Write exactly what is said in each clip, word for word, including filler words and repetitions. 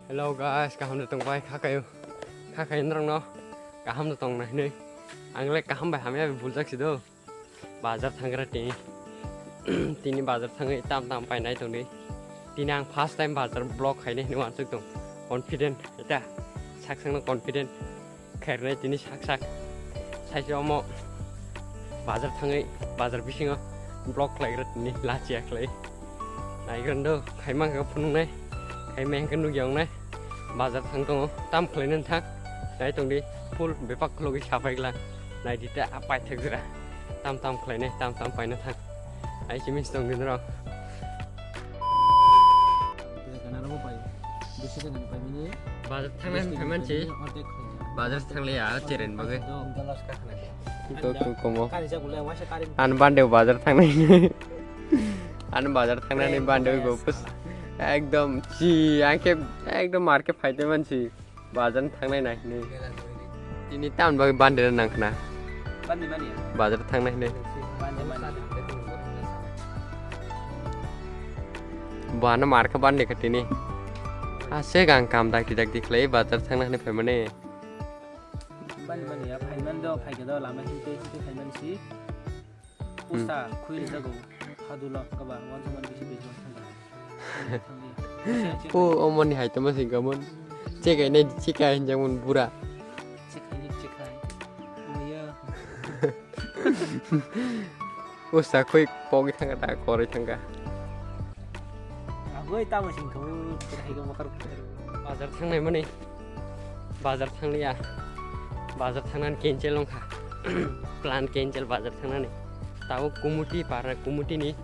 Hello guys, kaham da tong bai, kha kayo, kha kayo norok no, kaham da tong na hinui, ang le kaham bai hamya bai buljak si do, bazar thangra tini, tini bazar thangwi tam tam painai tong di, tini ang first time bazar vlog khainai hinui wansuk tong, confident, eta, sak sak no confident. Khairnai tini sak sak. Saisi omo bazar thangwi, bazar bisingo vlog khlaigra tini lachiya khlai. Naigra ndo, khaima hwnkhe phunuknai, khaima hwnkhe nukya wngnai. Bazar thang tongo, tam khlaina thang. Nai tongdi, full bepak khulogwi sapai glak. Naidi ta paithak jora. Tam tam khlainai, tam tam paina thang. Ai si miss tongdi norok. Bazar thangnai hwnwi phaimansi. Bazar thangliya, cheren bagwi. Tok tok komo. Ani bande bazar thangnai. Ani bazar thangnani bande go pus. Ekdom chi, angke ekdom marke phaite mansi. Bazar thangnai nai hinui. Tini tam bagwi bande nang khna. Bande mani ya? Bazar thangnai hinui. Bande mani. Buhano mar kha bande kha tini. Ase gang kam dakti dakti khlai bazar thangna hinui phaimani. Bande mani ya, phaiman do, phaikhe do, lama hinte hinte phaiman si. Usa, khui rijak o, hadulo, kaba, wan saman bisi bisi wan saman. O, o moni hai tamo sing kamon. Chekai nai, chekai hinjak mon bura. Chekai ni, chekai. Maya. Usa khui pogi thangka ta, koroi thangka. Agoi tamo sing kamu, chekai kamu karu. Bazar thangnai mani. Bazar thangliya, bazar thangnani cancel wngkha. Plan cancel bazar thangnani. Tabuk kumuti para kumutini,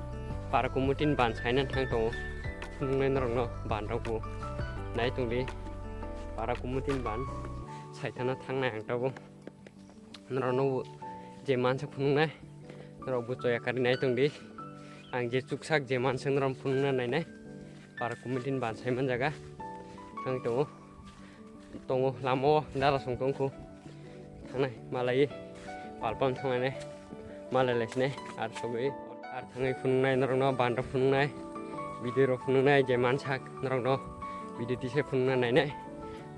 para kumutini ban saina thang tongo. Phunuknai norokno ban rokbo nai tongdi. Para kumutini ban saithana thangnai ang tabuk. Norokno je mansa phunuknai, norokbo choya kari nai tongdi. Ang je chuksak je mansa norok phunukna nainai. Para committee ni ban saiman jaga thang tongo, tongo lama o dara song tongkhu thangnai malai palpam thangnai malai laisinai ar sogwi ar thangwi phunuknai norokno bandra phunuknai video rok phunuknai je mansak norokno video tise phunukna nainai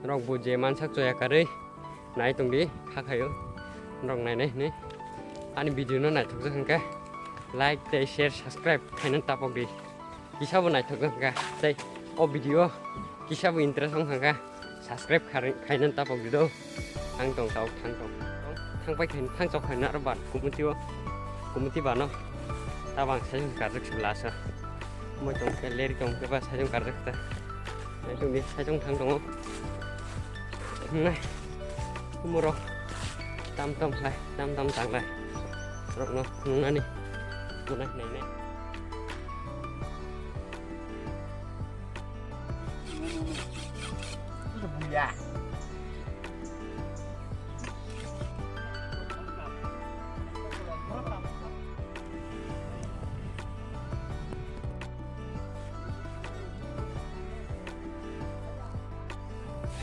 norok bo je mansak choya karwi nai tongdi kha khayo norok nainai hinwi ani video no naithokjak hwnkhe like tei share subscribe khaina tapokdi. Kisa bo naithok wngkha tei o video kisa bo interest wngkha kha subscribe khaina tapok di do. Thang tong tabuk thang tong thang pai khaina thang chok khaina aro ban kumuti o kumuti bano tabang sai karjak sibla asa moi tong khe leri tong khe ba sai karjak ta. Nai tong di sai tong thang tongo. Nai kumuro tam tam khlai tam tam tanglai rokno nungnani. Nai nai nai.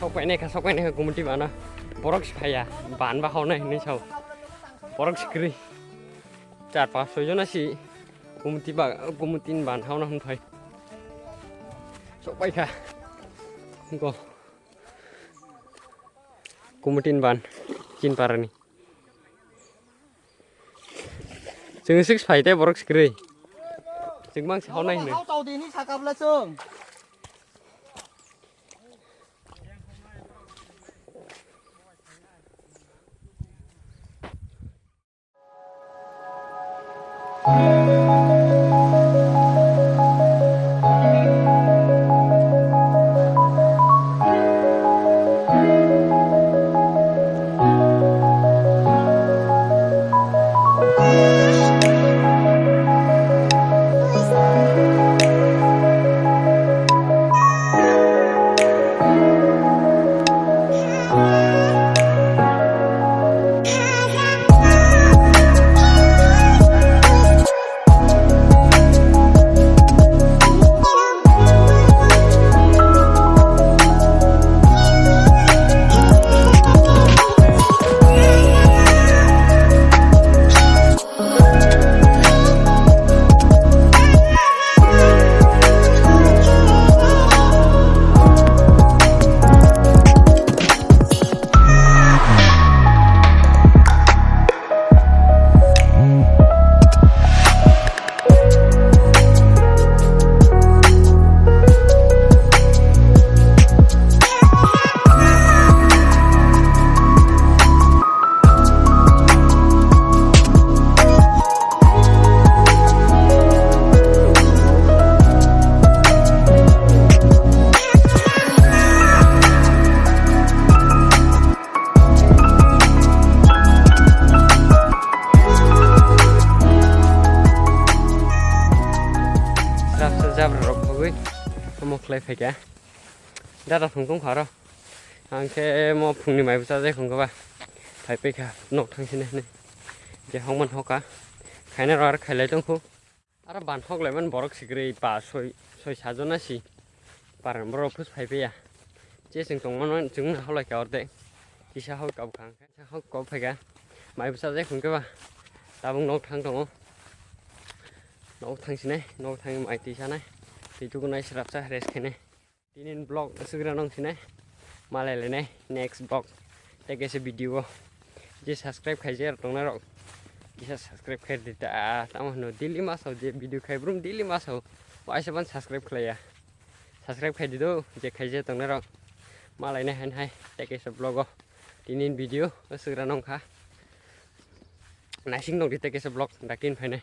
Sok painai kha, sok painai kha, kumuti bana. Borok si phaiya, ban ba hao nai hinui sao. Borok si kwrwi. Char pas soi jona si kumuti ba, kumutin ban hauna hwn phai. Sok pai kha. Go. Kumutin ban, Chinparani. Chwng six phai tei borok si kwrwi. Chwng mang si hao nai hinui. Hao tau dini sakabla chwng. Jabsa jabra rok khogwi omo khlai phaikha. Dada phung tong kharo. Ang khe mo phungni mai bwsa jai khong ba. Phai phaikha nok thang sini hwnwi. Je hongman hoka. Khaina ro ar khailai tong khu. Aro ban hok lai man borok sikrwi pa soi, soi sajona si. Paran borok phus phai phaia. Je chwng tongmano chwng na holai ka orde. Kisa hok kab khang. Kisa hok kab phaikha. Mai bwsa jai khong ba. Tabuk nok thang tongo. Nok thang sinai, nok thang mai twi sanai. Twi tukunai srapsa rest khainai. Tinin vlog sugra nong sinai. Malai lainai next vlog. Tei kaisa video o. Je subscribe khaijak tongnai rok. Kisa subscribe khai di ta. Tamo hino daily masao je video khai brum daily masao. Waisa ban subscribe khlaiya. Subscribe khai di do je khaijak tongnai rok. Malai nai han hai. Tei kaisa vlog o. Tinin video sugra nong kha. Naising nong di tei kaisa vlog dakin phainai.